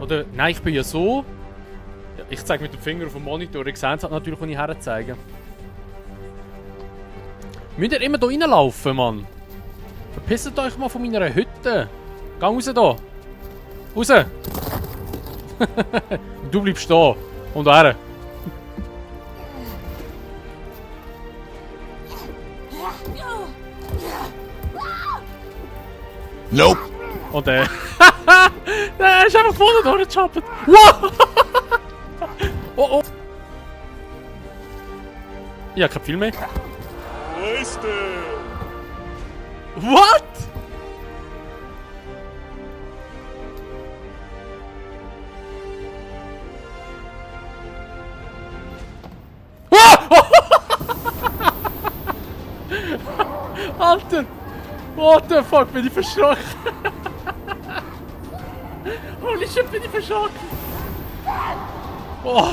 Oder, nein, ich bin ja so. Ja, ich zeige mit dem Finger auf dem Monitor. Ich sehe es halt natürlich, wenn ich herzeige. Müsst ihr immer hier reinlaufen, Mann? Verpisst euch mal von meiner Hütte. Geh raus da. Raus. Du bleibst da. Und er. Nope. Und der. Der ist einfach vorne durchgejumpt. Wow! Oh oh. Ich hab kein viel mehr. Wo ist der? What? Alter! What the fuck, bin ich verschrocken? Holy shit, bin ich verschrocken! Oh.